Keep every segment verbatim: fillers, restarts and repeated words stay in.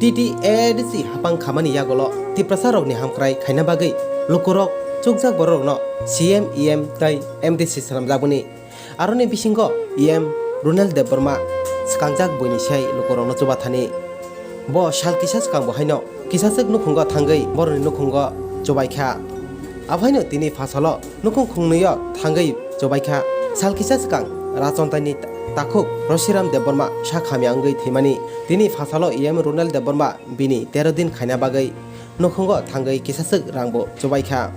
T T A D C hapang khamani yagulo Tiprasa rokni hamkrai khaina bagwi lukurok chukjak bororokno C M, E M tei M D C swnamjakmani. Aroni bisingo E M Runel Debbarma swkangjak buini sai lukurokno chubathani. Bo sal kisa swkang bo haino kisaswk nukhungo thangwi borokni nukhungo chubaikha. Abohaino tini phasalo nukhung khungnwio thangwi chubaikha. Sal kisa swkang Rachontaini takhuk Roshiram Debbarma sak hamya wngwi thwimani. Tini phasalo E M Runel Debbarma bini tero din khaina bagwi nukhungo thangwi kisaswk rangbo chubaikha.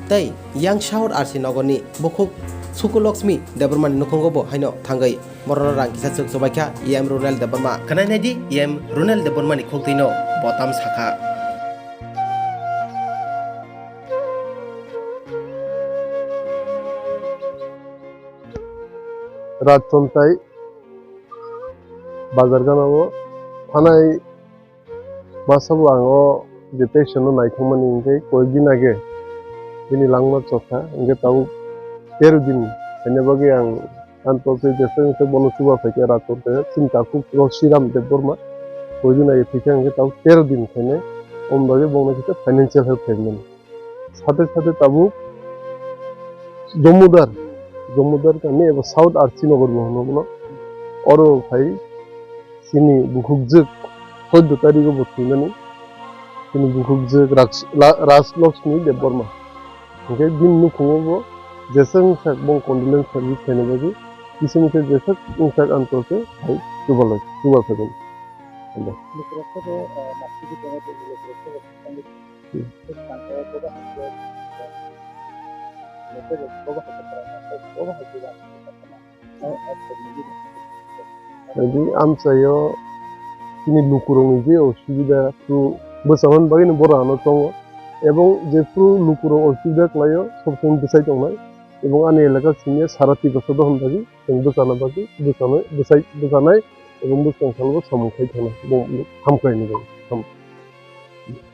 Tei yang South R C nogorni bukhuk Sukulokshmi Debbarmani nukhungo bo haino thangwi borokno rang kisaswk chubaikha E M Runel Debbarma. Khwnai naidi E M Runel Debbarmani khuk twino bo tam sakha. Rachontai bazar ganao thanai masa bo ang o je patient no naithokmani hinkhe koyekdin age bini langma chokha hinkhe tabuk tero din khaina bagwi ang anto se jesa jesa bono chuba phaikhe Rachontai chini takhuk Roshiram Debbarma koyekdin age thwikha hinkhe tabuk tero din khainai, omoni bagwi bongno kisa financial help khaimani. Sate sate tabuk Jomudar, Jomudar kami eba South R C Nogor bo hwnwi bono. Oro phai chini bukhukjwk choddo tarikgo bo thwimani. Chini bukhukjwk Raj-, La-, Rajlakshmi Debbarma. Hinkhe bini nukhungo bo jesa wngsak bong condolence service khaina bagwi kisa misa jesa wngsak anto khe phai chubalai, chubal phaibai. Ando. Jadi amchaio chini lukurokni je osubida phuru bwchamani bagwino borok ano tongo, ebong jephru lukurok osubida khlaio, sob somoi bwchai tongnai, ebong ani elaka simi sara Tiprasa dohon bagwi chwng bwchana bagwi bwchanai, bwchai, bwchanai, ebong bwskang salo samung khai thangna, bo hamkrai ni bagwi.